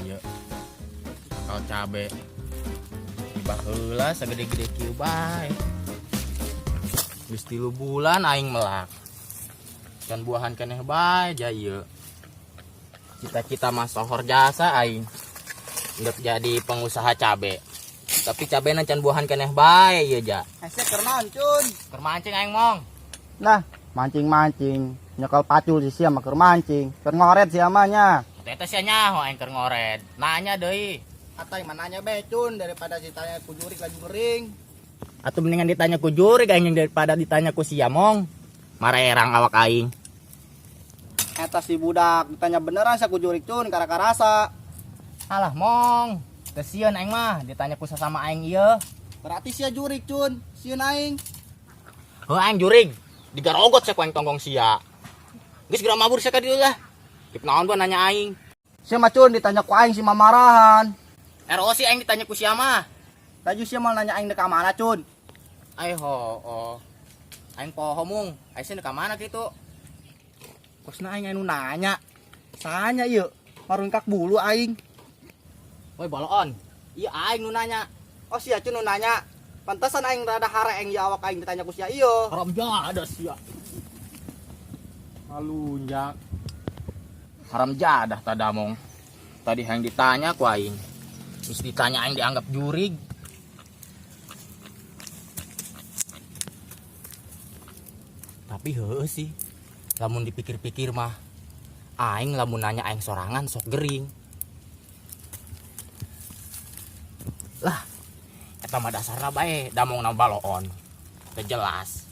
Iya. Akal cabe. Tiba heula sagede-gede kieu bae. Geus 3 bulan aing melak. Can buahan keneh bae ja ieu. Cita-cita mah sohor jasa aing. Ndek jadi pengusaha cabe. Tapi cabena can buahan keneh bae ieu ja. Hese keur naon, Cun? Keur mancing aing mong. Nah, mancing-mancing, nyekel pacul si sia mah keur mancing, keur ngoret sia mah nya. Eta sia nyaho aing keur ngoret. Nanya deui. Atay mananya be, Cun, daripada ditanya ku jurik lagi ngering. Atuh mendingan ditanya ku jurik aing daripada ditanya ku sia mong. Marerang awak aing. Eta si budak ditanya beneran sia ku jurik, Cun, kara-karasa. Alah mong, teu sieun aing mah ditanya ku sasama aing ieu. Berarti sia jurik, Cun, sieun aing. Heuh aing jurig, digarogot sia ku aing tonggong sia. Geus geura mabur sia ka dieu lah. Tip naon gua nanya aing. Sia mah Cun ditanya ku aing si mamarahan. ROC aing ditanya ku sia mah. Laju sia mah nanya aing dek ka mana, Cun? Ai ho, oh. Aing poho mung, aing sia dek ka mana kitu? Kosna aing anu nanya. Sanya ieu, marungkak bulu aing. Woi baloon. Ieu aing nu nanya. Oh sia Cun nu nanya. Pantesan aing rada hareeng ieu awak aing ditanya ku sia ieu. Haram jadah sia. Halunjak. Haram jadah tadamong. Tadi yang ditanya ku aing. Terus ditanya aing dianggap jurig. Tapi heueuh sih. Lamun dipikir-pikir mah aing lamun nanya aing sorangan sok gering. Lah, eta mah dasarna bae damongna baloon. Teu jelas.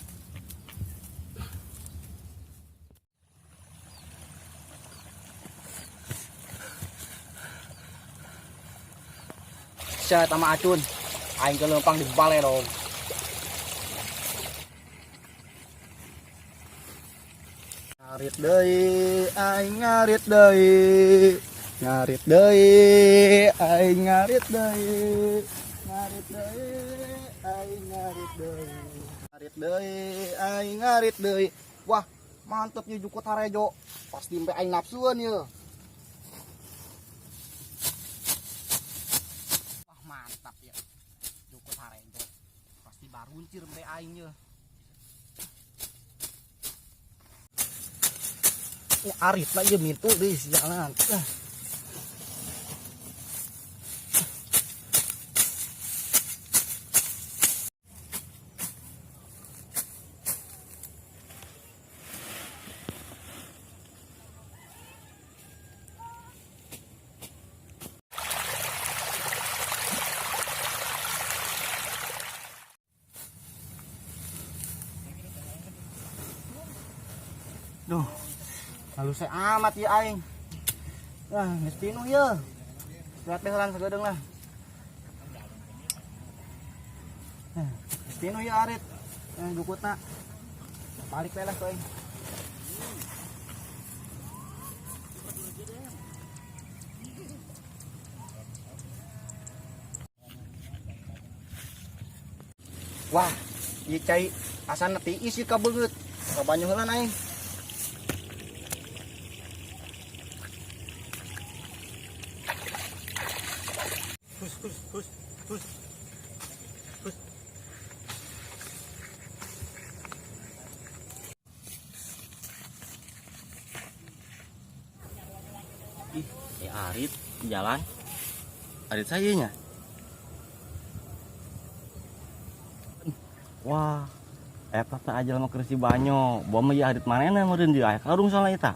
Sia eta mah Acun. Aing ke leumpang di bale dong. Ngarit deui, aing ngarit deui. Ngarit deui, aing ngarit deui. Ngarit deui, aing ngarit deui. Ngarit deui, aing ngarit deui. Wah, mantep ieu jukut harejo. Pasti empe aing nafsueun ieu. Wah, mantap ya. Jukut harejo. Pasti baruncir empe aing ieu. Arit lah ieu mintu deui sialan. Ah. Duh, halus amat ya aing. Wah, geus pinuh ya. Istirahat deh lan sagedeung lah. Nah, geus pinuh ya arit. Jukutna. Balik we lah ku aing. Wah, ieu cai asana tiis ieu ka beungeut. Ka banyu heula aing. Ih, ya Arit jalan. Arit saya nya. Wah, eta teh aja mah keur si Banyo. Bawa mah ieu Arit manehna meureun di aya karung salah eta.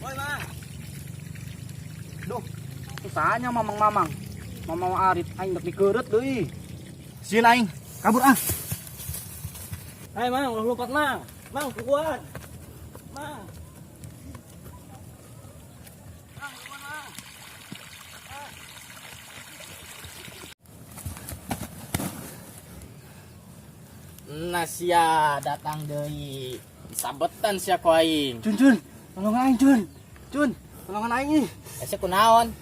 Woi, Mang. Duh, usahanya mamang-mamang. Mamang Arit aing dek dikeureut deui. Sieun aing, kabur ah. Hai Mang, ulah lompat Mang. Mang, kukuan. Mang. Nah sia datang deui. Disabetan sia ku aing. Cun, Cun, tolongan aing, Cun. Cun, tolongan aing ih. Sia kunaon?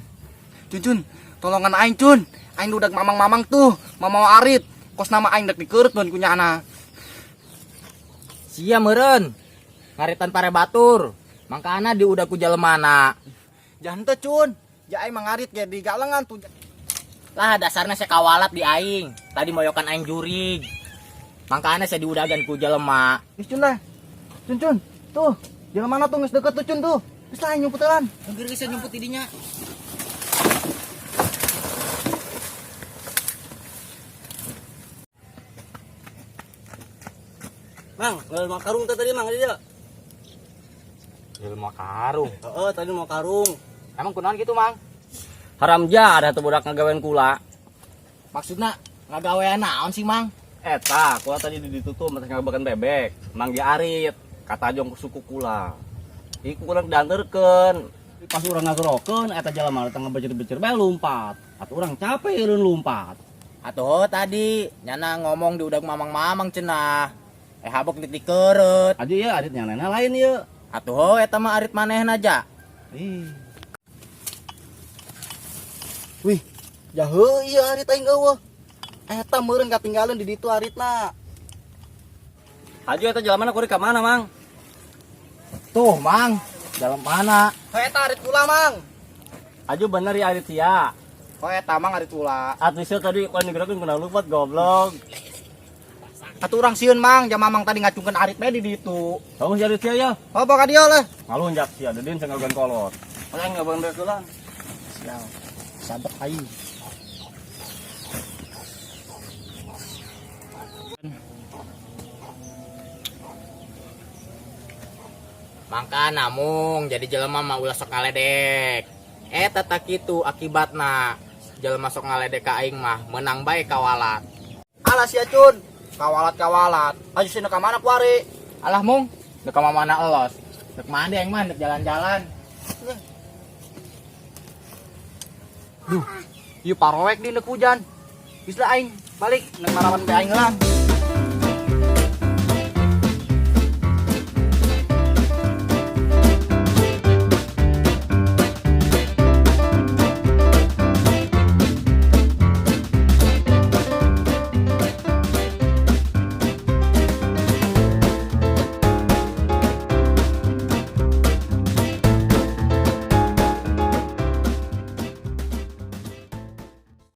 Cun, Cun, tolongan aing, Cun. Aing udah mamang-mamang tuh, mamang Arit. Kos nama aing dek dikeureup mun ku nyana. Sia meureun. Ngaritan pare batur. Mangkana diudag ku jelemana. Jangan teu Cun. Ja aing mah ngarit ge di galengan tuh. Lah dasarna saya kawalat di aing. Tadi moyokan aing jurig. Mangkana saya diudagan ku jelema. Geus Cun lah. Cun Cun. Tuh, jelema mana tuh geus deket tuh Cun tuh. Geus lah aing nyumputelan. Mungkin bisa nyumput didinya. Mang, ngeul mau karung teh tadi Mang di dieu. Jelema karung. Heeh, tadi mau karung. Emang kunaon gitu, Mang? Haram jadah tuh budak ngagawean kula. Maksudna ngagawean naon sih, Mang? Eta, kula tadi ditutup mata ngagawean bebek. Mang di arit, kata jong ku suku kula. Iku kurang dianterkeun. Pas urang ngagerokeun eta jelema teh ngebecer-becer bae lompat. Atuh urang capek eureun lompat. Atuh tadi nyana ngomong di udag mamang-mamang cenah. Eh habok dikeret. Aja ya arit nyanena lain ieu. Atuh eta mah arit manehna aja. Ih. Wih, jahe ieu arit aing eueuh. Eta meureun katinggalan di ditu aritna. Aja eta jelema kuari ka mana, Mang? Tuh, Mang. Dalam mana? Ho eta arit kula, Mang. Aja bener ya arit sia. Ho eta Mang arit kula. Atuh sia tadi kuari digerokeun kuna lupat goblok. Atuh urang sieun Mang, jam Mamang tadi ngacungkeun arit bae di ditu. Kamu si arit sia ya? Ho bawa ka dieu lah. Ngalunjak sia, dedin sanggawean kolot. Aing ngagawean betulan. Sial. Sabet aing. Mangkana mung jadi jelema mah ulah sok ngaledek. Eta tak kitu akibatna. Jelema sok ngaledek ka aing mah menang bae kawalat. Alah sia Cun. Kawalat-kawalat. Ayo sini ka mana kuari? Alah mung, dek ka mana elos. Dek mandi aing mah dek jalan-jalan. Duh, ieu parowek di nek hujan. Geus lah aing balik nek marawan be aing lah.